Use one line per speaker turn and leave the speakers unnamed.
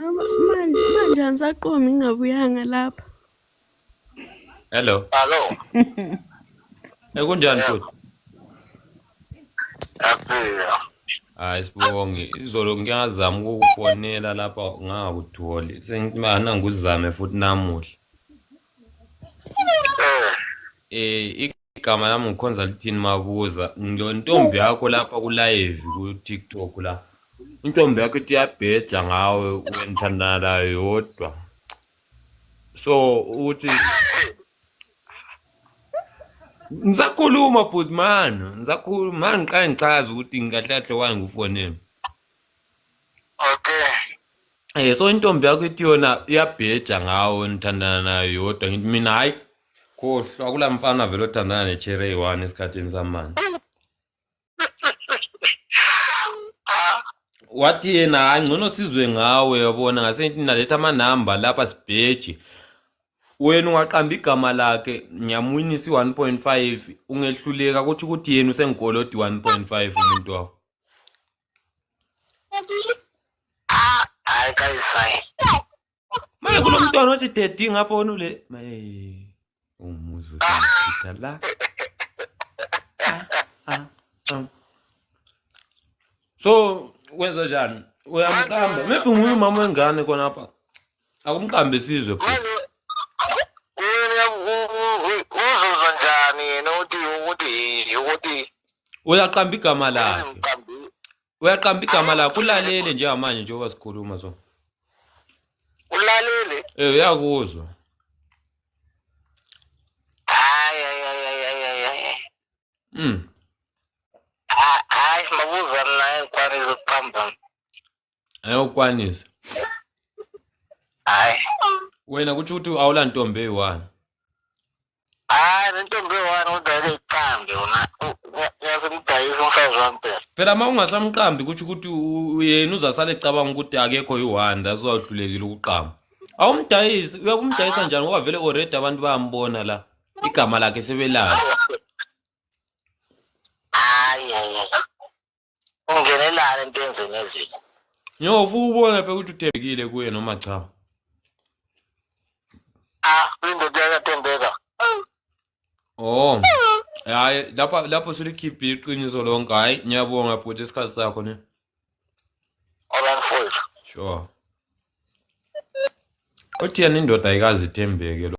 Manje manje angisaqomi ngingabuyanga lapha.
Hello.
Hello.
Eh kunjani futhi?
Yaphila.
Hayi sibonge. Izolo ngike ngazama ukukufonela lapha ngangakutholi. Sengithi mana ngikuzame futhi namuhla.
Eh.
Eh igama lami ngikhonza lithini mabuza. Ngilo ntombi yakho lapha ku live ku TikTok la. Intombi yakho ithi iyabheja ngawe wena uthandana layo yodwa. So uthi ngisakhuluma bhuti man, ngisakhuluma man ngiqale ngichaze ukuthi ngikahle kahle why ngikufonele.
Okay.
Eh so intombi yakho ithi yona iyabheja ngawe nithandana nayo yodwa ngithi mina hayi khohlwa kula mfana vele othandana ne-cherry eyi-one esikhathini samanje. Wathi yena hayi ngcono sizwe ngawe yabona ngase ngithi naletha amanamba lapha sibheje. Wena ungaqamba igama lakhe ngiyamwinisa i-1.5 ungehluleka kutsho ukuthi yena usengikolodi i-1.5 umuntu wakho.
Hayi kayisayi.
Maye kulo mntwana othi daddy ngapha wona ule maye umuzi usengichitha la. Ah, ah, ah. So wenza njani? Uyamqamba. Maybe nguye umama wengane khonapha. Akumqambe sizwe bhuti.
Manje wena uzuzwa njani yena ukuthi ukuthi ukuthi
Uyaqamba igama lakhe.
umqambi
Uyaqamba igama lakhe ulalele njengamanje njengoba sikhuluma so.
ulalele
Eh uyakuzwa.
hayi hayi hayi hayi hayi hayi Hayi mabuza naye ngikwanisa ukuphambana.
Ayokwanisa.
Hayi.
Wena kutsho ukuthi awula ntombi eyi-one.
Hayi nentombi eyi-one kodwa ake iqambe yona. Yasemdayisa umfazi wami phela.
Phela uma ungasamqambi kutsho ukuthi yena uzasale ecabanga ukuthi akekho yi-one that's why uhlulekile ukuqamba. Awumdayisi, uyakumdayisa njani ngoba vele already abantu bayambona la. Igama lakhe sebelazi.
Hayi hayi. Ungenelana into enzeni ezinye.
Njengoba ubona phela ukuthi uthembekile kuye noma cha.
Ah, indoda yakathembeka.
Oh. Hayi lapha lapho sulikhiphe iqiniso lonke. Hayi ngiyabonga bhuti isikhathi sakho ne.
Alright mfowethu.
Sure. Uthi yena indoda ayikaze ithembeke lo.